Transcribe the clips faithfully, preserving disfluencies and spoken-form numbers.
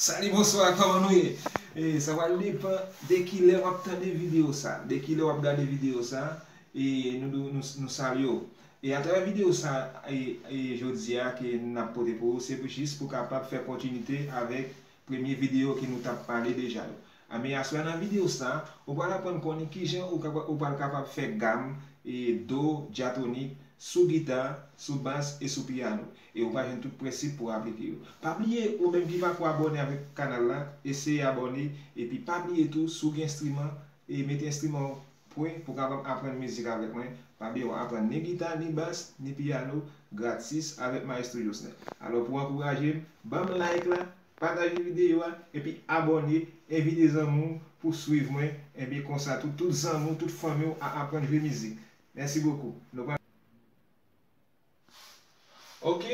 Salut, bonsoir, kòman nou ye? E, sa pral depann de kilè w ap tande videyo sa, de kilè w ap gade videyo sa, e nou, nou, nou, nou salye w. E atravè videyo sa, e, e jodi a ke n ap pote pou ou, se pou jis pou kapab fè kontinite avèk premye videyo ke nou t ap pale deja yo. Anben, aswè nan videyo sa, ou pral aprann konnen kijan ou kapa-, ou pral kapab fè gam, e, do dyatonik sou gita, sou bas e sou piyano. E ou pral jwenn tout prensip pou aplike yo. Pa bliye, ou menm ki pako abòne avèk kanal la, eseye abòne. Epi pa bliye tou, si w gen enstriman, e mete enstriman w pre pou kapab aprann mizik avèk mwen. Pa bliye, w ap aprann ni gita, ni bas, ni piyano gratis avèk Maestro Josner. Alò, pou ankouraje m, ban m like la, pataje videyo a, epi abòne, envite zanmi w pou swiv mwen, epi konsa tou, tout zanmi w, tout fanmi w a aprann jwe mizik. Mèsi bokou. Nou pral Ok.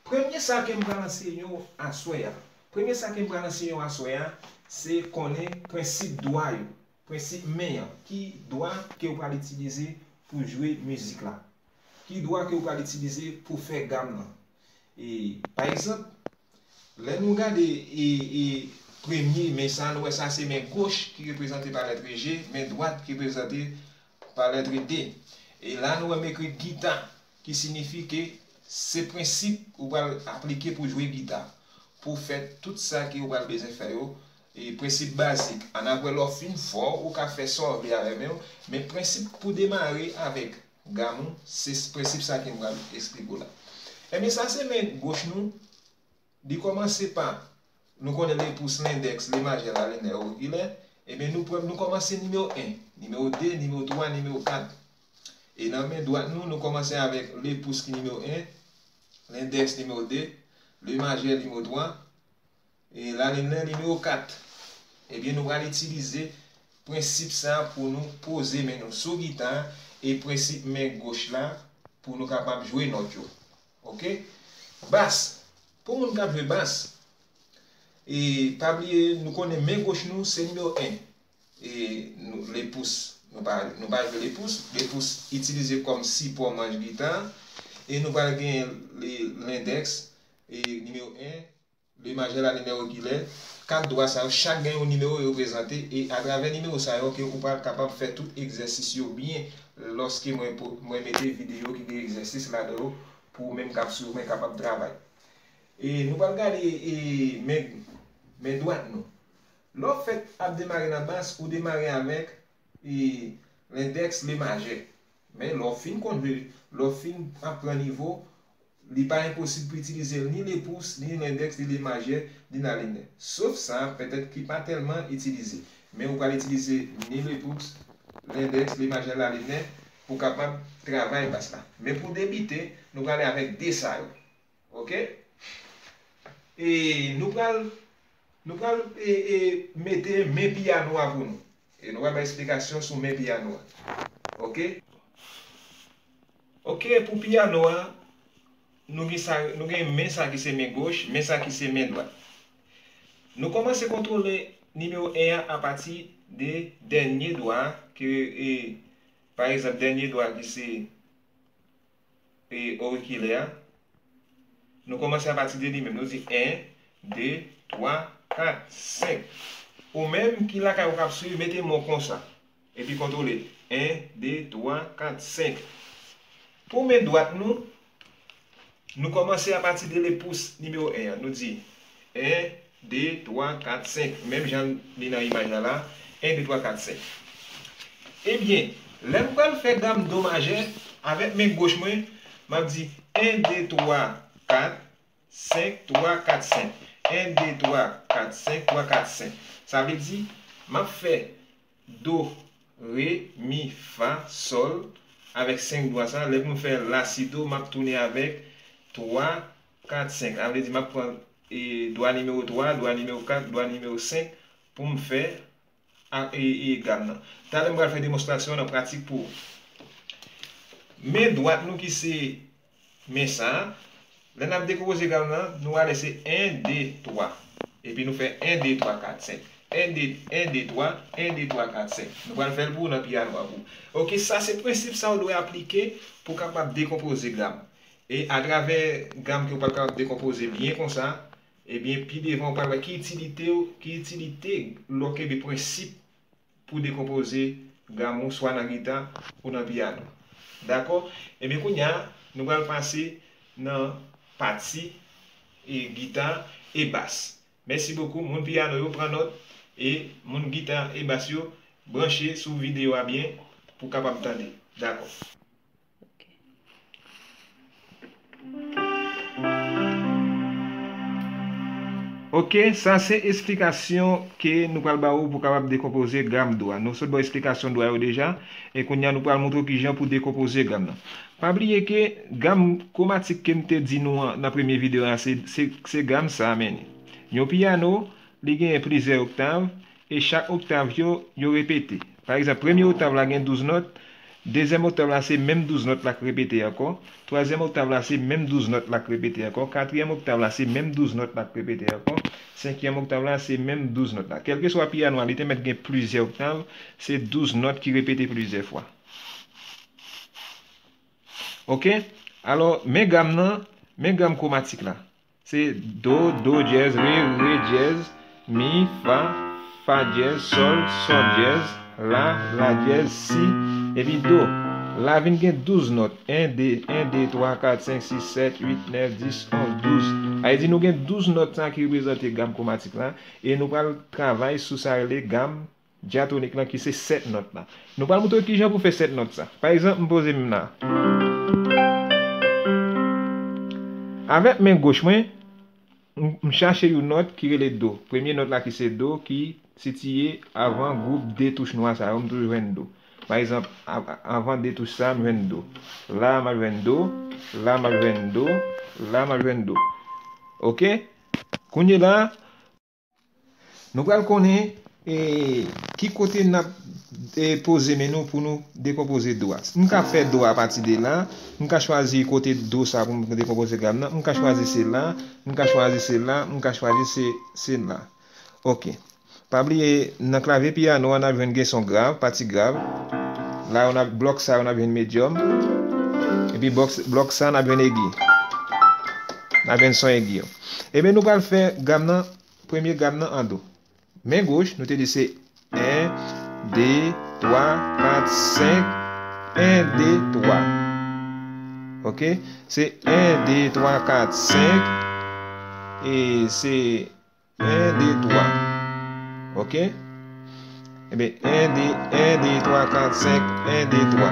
Premye sa ke m pral anseye w aswè a. Premye sa ke m pral anseye w aswè a, se konnen prensip dwa yo. Prensip men an. Ki dwa ke w pral itilize pou jwe mizik la? Ki dwa ke w pral itilize pou fè gam nan? E, pa egzanp, lè nou gade e, e premye men sa, nou wè sa se men goch ki reprezante pa lèt G, men dwat ki reprezante pa lèt D. E la nou wè m ekri gita, ki siyifi ke se prensip ou pral aplike pou jwe gita, pou fè tout sa ke ou pral bezwen fè yo. E prensip bazik, ann ap wè lè w fin fò, ou ka fè sa w vle avè men w, men prensip pou demare avèk gam ou, se prensip sa ke m pral eksplike w la. Ebyen, sa se men goch nou, li kòmanse pa, nou konnen lepous, lendèks, lemajè, lalinè, orekilè. Ebyen, nou pran, nou kòmanse nimewo en, nimewo de, nimewo twa, nimewo kat. E nan men dwat nou, nou kòmanse avèk lepous ki nimewo en, lendèks nimewo de, lemajè nimewo twa, e lalinè nimewo kat. Ebyen, nou pral itilize prensip sa pou nou poze men nou sou gita e prensip men goch la pou nou kapab jwe nòt yo. Oke? Bas. Pou moun k ap jwe bas, e pa bliye, nou konnen men goch nou se nimewo en. E nou, lepous, nou pa, nou pa jwe lepous. Lepous itilize kòm sipò manch gita. E nou pral gen le, lendèks, e nimewo en, lemajè, lalinè, orekilè. Kat dwa sa yo, chak gen yon nimewo yo reprezante. E atravè nimewo sa yo, ke ou pral kapab fè tout egzèsis yo byen lòske mwen po-, mwen mete videyo ki gen egzèsis ladan yo pou ou menm k ap swiv mwen kapab travay. E nou pral gade, e, men, men dwat nou. Lè w fèk ap demare nan bas, ou demare avèk, e, lendèks, lemajè. Men lè w fin konn jwe, lè w fin ap pran nivo, li pa enposib pou itilize l ni lepous, ni lendèks, ni lemajè, ni lalinè. Sof sa, petèt ki pa tèlman itilize. Men ou pral itilize ni lepous, lendèks, lemajè, lalinè pou kapab travay bas la. Men pou debite, nou prale avèk de sa yo. Oke? E nou pral, nou pral, e, e, mete men piyano a pou nou. E nou pral bay esplikasyon sou men piyano a. Oke? Oke, pou piyano a, nou gen sa, nou gen men sa ki se men goch, men sa ki se men dwat. Nou kòmanse kontwole nimewo en an apati de dènye dwa ke, e, pa egzanp, dènye dwa ki se, e, orekilè a. Nou kòmanse apati de li menm. Nou di en, de, twa, kat, senk. Ou menm ki lakay ou k ap swiv, mete men w konsa. Epi kontwole. En, de, twa, kat, senk. Pou men dwat nou, nou kòmanse apati de lepous nimewo en an. Nou di en, de, twa, kat, senk. Menm jan li nan imaj la la. En, de, twa, kat, senk. Ebyen, lè m pral fè gam do majè, avèk men goch mwen, m ap di en, de, twa, kat, senk, twa, kat, senk. En, de, twa, kat, senk, twa, kat, senk. Sa vle di, m ap fè do, re, mi, fa, sòl, avèk senk dwa sa. Lè pou m fè la, si, do, m ap tounen avèk twa, kat, senk. Sa vle di, m ap pran, e, dwa nimewo twa, dwa nimewo kat, dwa nimewo senk pou m fè a, e, e, gam nan. Talè m pral fè demonstrasyon nan pratik pou ou. Men dwat nou ki se men sa a. Lè n ap dekonpoze gam nan, nou wè se en, de, twa. Epi nou fè en, de, twa, kat, senk. En, de, en, de, twa, en, de, twa, kat, senk. Nou pral fè l pou ou nan piyano a pou ou. Oke, sa se prensip sa ou dwe aplike pou w kapab dekonpoze gam. E atravè gam ke w pral kapab dekonpoze byen konsa, Ebyen, pi devan, ou pral wè ki itilite, ki itilite lè w kenbe prensip pou dekonpoze gam ou swa nan gita ou nan pyano. Dakò? Ebyen, kounye a, nou pral pase nan pati e gita e bas. Mèsi bokou. Moun pyano yo, pran nòt, e moun gita e bas yo, branche sou videyo a byen pou w kapab tande. Dakò. Ok, sa se esplikasyon ke nou pral ba ou pou kapab dekonpoze gam do a. Nou sot ba w esplikasyon do a yo deja, e kounye a nou pral montre w kijan pou dekonpoze gam nan. Pa bliye ke gam kwomatik ke m te di nou an nan premye videyo a, se, se, se gam sa a, men. Yon pyano, li genyen plizyè oktav, e chak oktav yo, yo repete. Pa egzanp, premye oktav la gen douz nòt, dezyèm oktav la se menm douz nòt la k repete ankò, twazyèm oktav la se menm douz nòt la k repete ankò, katriyèm oktav la se menm douz nòt la k repete ankò, senkyèm oktav la se menm douz nòt la. Kèlkeswa pyano a, li te mèt gen plizyè oktav, se douz nòt ki repete plizyè fwa. Ok? Alò, men gam nan, men gam kwomatik la. Se do, do dyèz, re, re dyèz, mi, fa, fa dyèz, sòl, sòl dyèz, la, la dyèz, si, epi do. La vin gen douz nòt. En, de, en, de, twa, kat, senk, sis, sèt, uit, nèf, dis, onz, douz. Sa vle di nou gen douz nòt sa ki reprezante gam kwomatik la. E nou pral travay sou sa rele gam dyatonik lan ki se sèt nòt la. Nou pral montre w kijan pou fè sèt nòt sa. Pa egzanp, m poze m la. Avèk men goch mwen, m, m chache yon nòt ki rele do. Premye nòt la ki se do, ki sitiye avan gwoup de touch nwa sa yo, m toujou jwenn do. Pa egzanp, a, a, avan de touch sa, m jwenn do. La, m ap jwenn do. La, m ap jwenn do. La, m ap jwenn do. Ok? Kounye la, nou pral konnen, e, ki kote n ap, e, poze men nou pou nou dekonpoze do a. M ka fè do a apati de la, m ka chwazi kote do sa pou m dekonpoze gam nan, m ka chwazi se la, m ka chwazi se la, m ka chwazi se, se la. Ok. Pa bliye, nan klavye pyano a, n ap jwenn gen son grav, pati grav. La, n ap, blòk sa, n ap jwenn medyòm. Epi blòk, blòk sa, n ap jwenn egi. N ap jwenn son egi yo. Ebyen, nou pral fè gam nan, premye gam nan an do. Men goch, nou te di se en, de, twa, kat, senk, en, de, twa. Ok? Se en, de, twa, kat, senk. E se en, de, twa. Ok? Ebyen, en, de, en, de, twa, kat, senk, en, de, twa.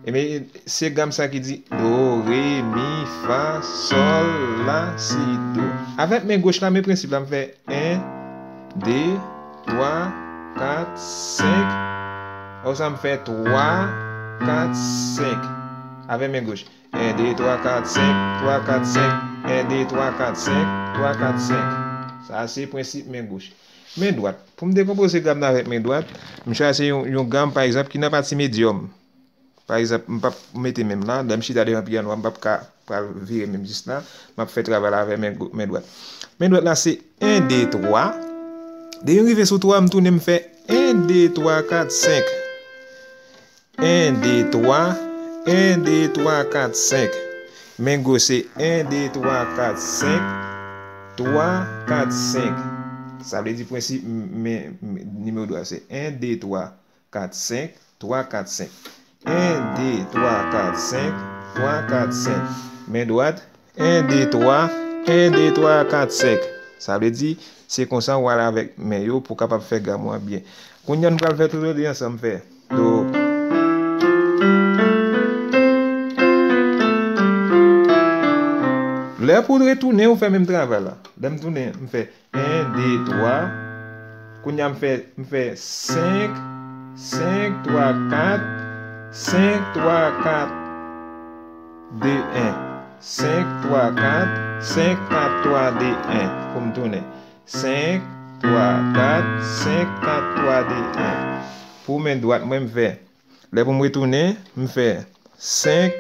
Ebyen, se gam sa ki di do, re, mi, fa, sòl, la, si, do. Avèk men goch la, men prensip la, m fè en, de, twa, kat, senk. Apre sa, m fè twa, kat, senk. Avèk men goch. En, de, twa, kat, senk, twa, kat, senk, en, de, twa, kat, senk, twa, kat, senk. Sa a se prensip men goch. Men dwat. Pou m dekonpoze gam nan avèk men dwat, m chwazi yon, yon gam, pa egzanp, ki nan pati medyòm. Pa egzanp, m p ap mete men m la, lè m chita devan pyano a, m p ap ka pral vire men m jis la, m ap fè travay la avèk men, men dwat. Men dwat la se en, de, twa. Depi m rive sou twa, m tounen m fè en, de, twa, kat, senk. En, de, twa, en, de, twa, kat, senk. Men goch se en, de, twa, kat, senk, twa, kat, senk. Sa vle di prensip m-, men, men, nimewo dwat se en, de, twa, kat, senk, twa, kat, senk. En, de, twa, kat, senk, twa, kat, senk. Men dwat, en, de, twa, en, de, twa, kat, senk. Sa vle di, se konsa w ale avèk men yo pou w kapab fè gam ou an byen. Kounye a, nou pral fè tout de ansanm fè. Do. Lè pou w retounen, ou fè menm travay la. Lè m tounen, m fè en, de, twa. Kounye a, m fè, m fè senk, senk, twa, kat, senk, twa, kat, de, en. Senk, twa, kat, senk, kat, twa, de, en. Pou m tounen. Senk, twa, kat, senk, kat, twa, de, en. Pou men dwat mwen, m fè. Lè pou m retounen, m fè senk,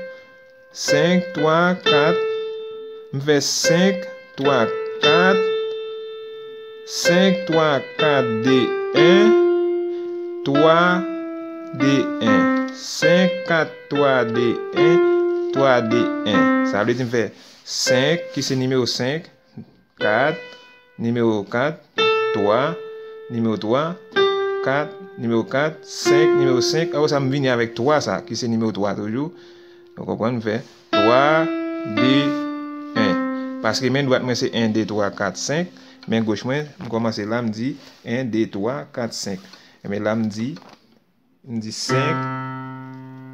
senk, twa, kat. M fè senk, twa, kat, senk, twa, kat, de, en, twa, de, en. Senk, kat, twa, de, en, twa, de, en. Sa vle di m fè senk, ki se nimewo senk, kat, nimewo kat, twa, nimewo twa, kat, nimewo kat, senk, nimewo senk. Apre sa, m vini avèk twa sa, ki se nimewo twa toujou. Nou konprann, m fè twa, de, en. Paske men dwat mwen se en, de, twa, kat, senk. Men goch mwen, m kòmanse la, m di en, de, twa, kat, senk. Ebyen la, m di, m di senk,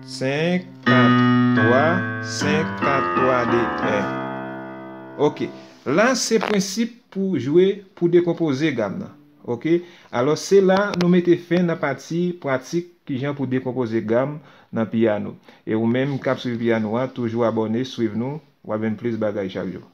senk, kat, twa, senk, kat, twa, de, en. Ok. La, se prensip pou jwe, pou dekonpoze gam nan. Ok? Alò, se la nou mete fen nan pati pratik kijan pou dekonpoze gam nan pyano. E ou menm k ap swiv pyano a, toujou abòne, swiv nou, w ap jwenn plis bagay chak jou.